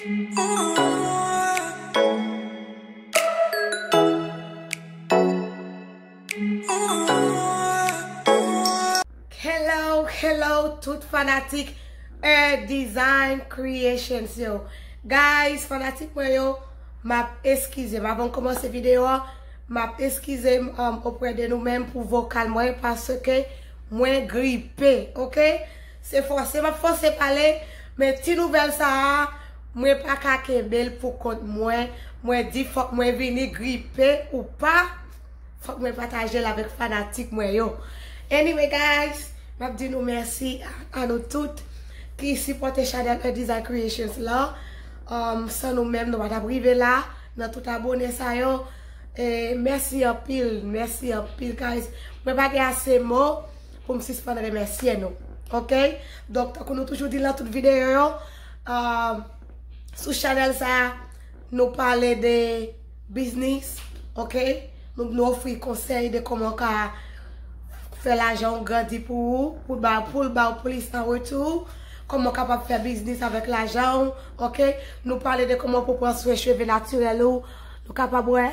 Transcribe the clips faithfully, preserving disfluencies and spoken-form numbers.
Hello, hello, tout fanatik Earth Design Creations yo. Guys, fanatik mwen yo, m ap eskize m avan m kòmanse videyo a. M ap eskize m, um, oprè de nou menm pou vokal mwen, paske mwen gripe, oke? Se fòse, m ap fòse pale, men ti nouvèl sa a, mwen pa ka kenbe l pou kont mwen. Mwen di fòk mwen vini gripe ou pa, fòk mwen pataje l avèk fanatik mwen yo. Anyway, guys, m ap di nou mèsi a, a nou tout ki sipòte chanèl Earth Design Creations la. Um, san nou menm, nou pa t ap rive la, nan tout abone sa yo. E mèsi anpil, mèsi anpil, guys. Mwen pa gen ase mo pou m sispann remèsye nou. Oke? Donk, tankou nou toujou di l nan tout videyo yo, um, sou chanèl sa, nou pale de biznis, oke? Nou, nou ofri konsèy de kòman w ka fè lajan w grandi pou ou, pou l ba, pou l ba w plis an retou, kòman w kapab fè biznis avèk lajan w, oke? Nou pale de kòman pou pran swen cheve natirèl ou, nou kapab wè,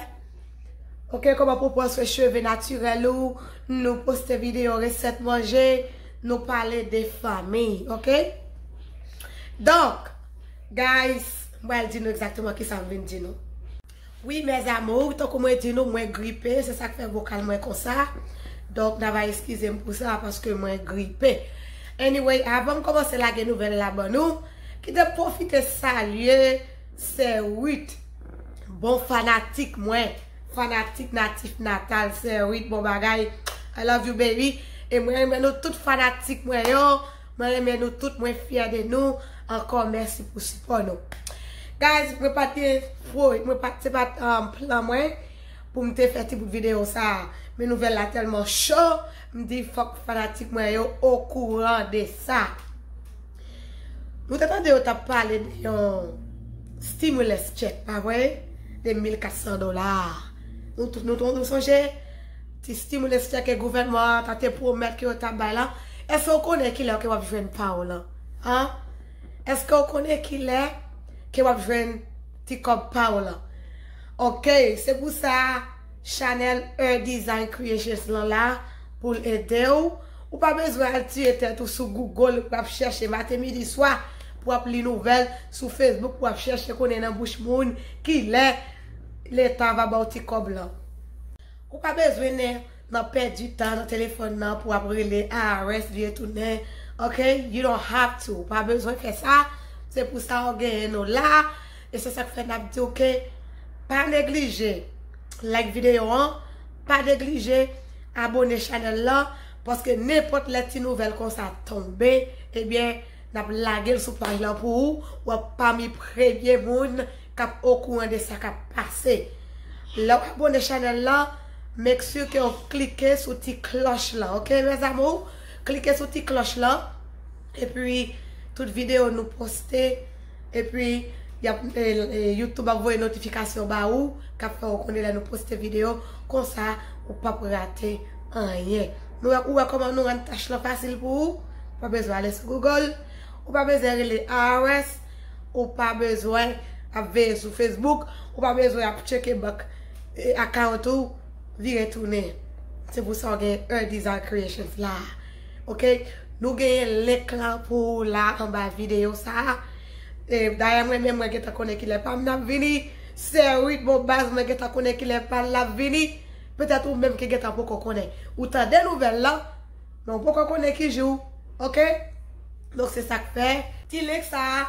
oke, kòman pou pran swen cheve natirèl ou, nou poste videyo resèt manje, nou pale de fanmi, oke? Donk, guys, m pral di nou egzakteman kisa m vin di nou. Wi, mes amours, tankou mwen di nou, mwen gripe, se sa k fè vokal mwen konsa. Donk, n a va eskize m pou sa, paske mwen gripe. Anyway, avan m kòmanse lage nouvèl la ban nou, kite m pwofite salye Sè Ruth, bon fanatik mwen, fanatik natif natal, Sè Ruth, bon bagay. I love you, baby. E mwen renmen nou tout fanatik mwen yo. Mwen renmen nou tout, mwen fyè de nou. Ankò, mèsi pou sipò nou. Guys, mwen pa te fo, mwen pa, se pa t, um, plan mwen pou m te fè ti bout videyo sa a. Men nouvèl la tèlman cho, m di fòk fanatik mwen yo okouran de sa. Nou te tande yo t ap pale de yon stimulus check, pa vre? De mil kat san dola. Nou, nou, nou sonje? Ti stimulus check ke gouvènman an ta te pwomèt ke yo t ap bay la. Èske w konnen kilè ke w ap jwenn pa w lan? An? Èske w konnen kilè ke w ap jwenn ti kòb pa w lan? Oke, se pou sa chanèl Earth Design Creations lan la pou l ede w. Ou pa bezwen al tiye tèt ou sou Google pou ap chèche maten, midi, swa, pou ap li nouvèl sou Facebook, pou ap chèche konnen nan bouch moun kilè Leta va ba w ti kòb lan. Ou pa bezwen nan, nan pèdi tan nan telefòn nan pou ap rele I R S vire tounen. Ok? You don't have to. Ou pa bezwen fè sa. Se pou sa w genyen nou la. E se sa k fè n ap di w ke pa neglije like videyo an. Pa neglije abone chanèl la. Paske nenpòt lè ti nouvèl konsa tonbe, ebyen, n ap lage l sou paj lan pou ou. W ap pami premye moun k ap okouran de sa k ap pase. Lè w abone chanèl lan, make sure ke w klike sou ti klòch lan, ok, mes amours? Klike sou ti klòch lan, epi tout videyo nou poste, epi y ap, e, e, YouTube ap voye notifikasyon ba ou, k ap fè w konnen lè nou poste videyo, konsa ou p ap rate anyen. Nou wè, ou wè kòman nou rann tach lan fasil pou ou? Ou pa bezwen ale sou Google, ou pa bezwen rele I R S, ou pa bezwen ap veye sou Facebook, ou pa bezwen ap tcheke bank, e, account ou, vire tounen. Se pou sa w gen Earth Design Creations la. Ok? Nou genyen link lan pou ou la anba videyo sa. E, dayè, mwen menm, mwen gentan konnen kilè pa m nan ap vini. Sè Ruth, bon baz, mwen gentan konnen kilè pa l ap vini. Petèt ou menm ki gentan poko konnen. Ou tande nouvèl lan, men ou poko konnen ki jou. Ok? Donk, se sa k fè ti link sa a,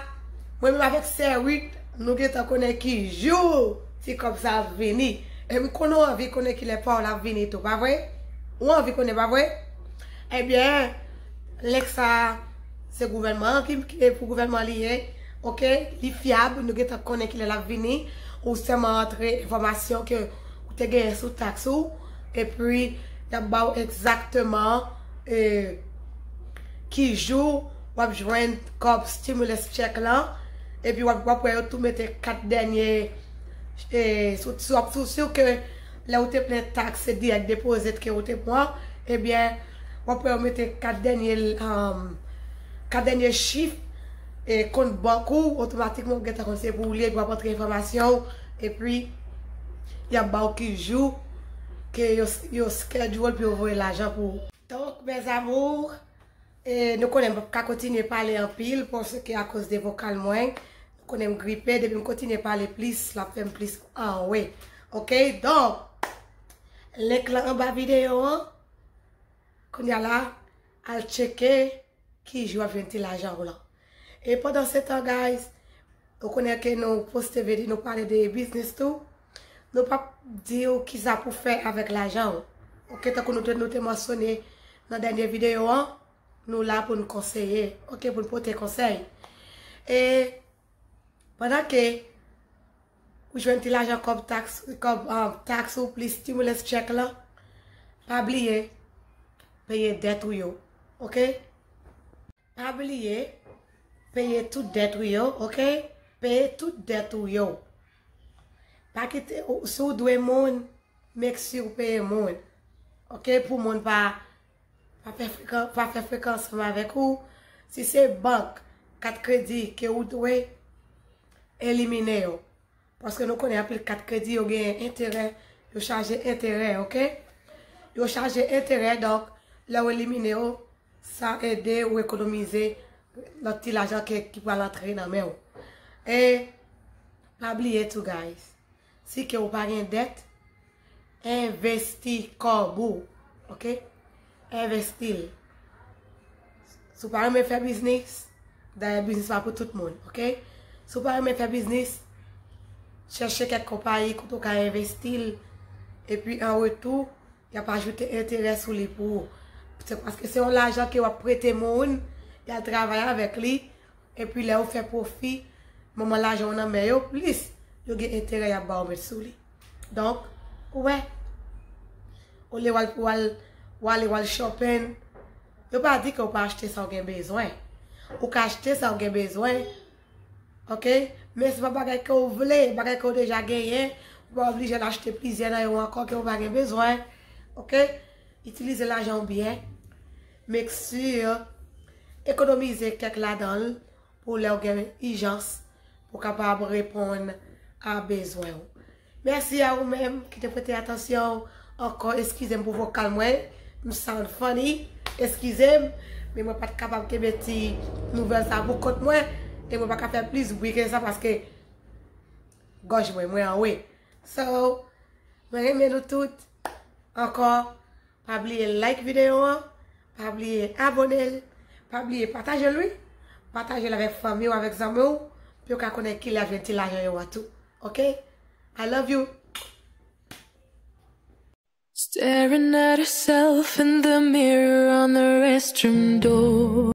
mwen menm avèk Sè Ruth, nou gentan konnen ki jou ti kòb sa ap vini. E m konnen w anvi konnen kilè pa w la ap vini tou, pa vre? Ou anvi konnen, pa vre? Ebyen, link sa a, se gouvènman an ki, ki, pou gouvènman li ye. Ok? Li fyab, nou gentan konnen kilè l ap vini. Ou sèlman antre enfòmasyon ke ou te genyen sou taks ou, epi y ap ba w egzakteman, e, ki jou w ap jwenn kòb stimulus check lan, epi w ap, w ap wè yo tou mete kat dènye, e, sou, sou, sou, sou ke lè ou te plen taks, se direct deposit ke ou te pran, ebyen, w ap wè yo mete kat dènye, um, kat dènye chif e kont bank ou, otomatikman ou gentan konn se pou ou li, epi w ap antre enfòmasyon w, epi y ap ba w ki jou ke yo, yo schedule pou yo voye lajan pou ou. Donk, mes amours, e nou konnen m p ap ka kontinye pale anpil, paske akoz de vokal mwen, nou konnen m gripe, depi m kontinye pale plis, l ap fè m plis anwe. Oke, donk, link lan anba videyo an, kounye a la, al tcheke ki jou w ap jwenn ti lajan w lan. E pandan se tan, guys, ou konnen ke nou poste vide, nou pale de biznis tou. Nou p ap di w kisa pou fè avèk lajan w. Oke, tankou nou te, nou te mansyone nan dènye videyo an, nou la pou n konseye, oke, pou n pote konsèy. E pandan ke ou jwenn ti lajan kòb taks, kòb, ah, taks ou plis stimulus check lan, pa bliye peye dèt ou yo, oke? Pa bliye peye tout dèt ou yo, oke? Peye tout dèt ou yo. Pa kite, ou, si w dwe moun, make sure ou peye moun. Oke? Pou moun pa, pa fè frekan, pa fè frekan ansanm avèk ou. Si se bank, kat kredi ke ou dwe, elimine yo. Paske nou konnen anpil kat kredi yo gen enterè, yo chaje enterè, oke? Yo chaje enterè, donk, lè w elimine yo, sa ede ou ekonomize lòt ti lajan ke, ki pral antre nan men w. E pa bliye tou, guys, si ke ou pa gen dèt, envesti kòb ou, oke? Envesti l. Si w pa renmen fè biznis, dayè biznis pa pou tout moun, oke? Si w pa renmen fè biznis, chèche kèk konpayi kote w ka envesti l, epi an retou, y ap ajoute enterè sou li pou ou. Se paske se yon lajan ke w ap prete moun, y al travay avèk li, epi lè yo fè pwofi, moman lajan w nan men yo, plis yo gen enterè y ap ba w met sou li. Donk, ou wè, olye w al, w al, w ale w al shopping, yo pa di ke w pa achte sa w gen bezwen. Ou ka achte sa w gen bezwen, oke? Men se pa bagay ke w vle, bagay ke w deja genyen, ou pa oblije al achte plizyè nan yo ankò ke w pa gen bezwen, oke? Itilize lajan w byen, make sure, ekonomize kèk ladan l pou lè w gen ijans, pou w kapab reponn a bezwen w. Mèsi a ou menm ki te prete atansyon w ankò. Eskize m pou vokal mwen, m sound funny, eskize m, men mwen pa t kapab kenbe ti nouvèl sa pou kont mwen, e mwen pa ka fè plis bri ke sa paske gòj mwen, mwen anwe. So, mwen renmen nou tout ankò. Pa bliye like videyo an, pa bliye abone l, pa bliye pataje l, wi. Pataje l avèk fanmi w, avèk zanmi w, pou yo ka konnen kilè y ap jwenn ti lajan yo an tou. Oke? I love you. Staring at herself in the mirror on the restroom door.